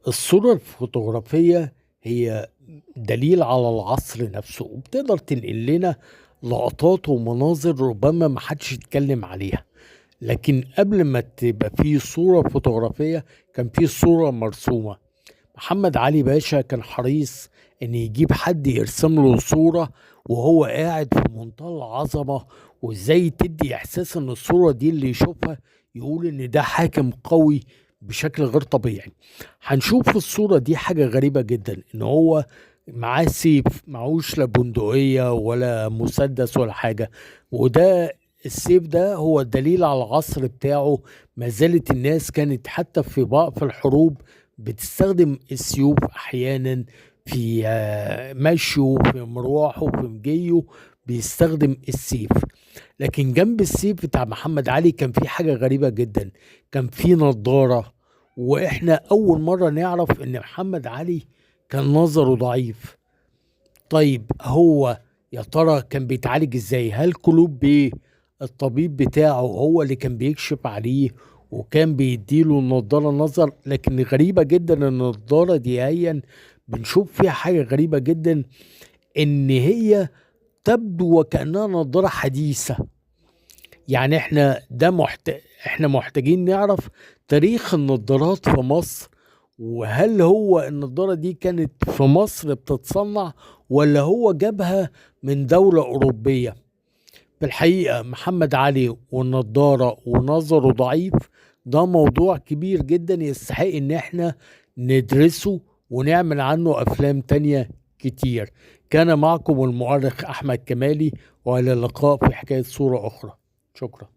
الصورة الفوتوغرافية هي دليل على العصر نفسه، وبتقدر تنقل لنا لقطات ومناظر ربما ما حدش يتكلم عليها. لكن قبل ما تبقى في صورة فوتوغرافية كان في صورة مرسومة. محمد علي باشا كان حريص ان يجيب حد يرسم له صورة وهو قاعد في منتهى العظمة، وازاي تدي احساس ان الصورة دي اللي يشوفها يقول ان ده حاكم قوي بشكل غير طبيعي. هنشوف في الصورة دي حاجة غريبة جدا، ان هو معاه سيف، معهوش لا بندقية ولا مسدس ولا حاجة، وده السيف ده هو دليل على العصر بتاعه. ما زالت الناس كانت حتى في بعض في الحروب بتستخدم السيوف احيانا في مشيه، في مروحه، في مجيه بيستخدم السيف. لكن جنب السيف بتاع محمد علي كان في حاجة غريبة جدا، كان في نظارة. واحنا اول مرة نعرف ان محمد علي كان نظره ضعيف. طيب هو يا ترى كان بيتعالج ازاي؟ هل كلوب بيه الطبيب بتاعه هو اللي كان بيكشف عليه وكان بيديله النضارة نظر؟ لكن غريبة جدا ان النضارة دي هي بنشوف فيها حاجة غريبة جدا، ان هي تبدو وكأنها نضارة حديثة. يعني احنا محتاجين نعرف تاريخ النضارات في مصر، وهل هو النضارة دي كانت في مصر بتتصنع ولا هو جابها من دولة أوروبية؟ في الحقيقة محمد علي والنضارة ونظره ضعيف ده موضوع كبير جدا يستحق ان احنا ندرسه ونعمل عنه أفلام تانية كتير. كان معكم المؤرخ أحمد كمالي، وإلى اللقاء في حكاية صورة أخرى. شكرا.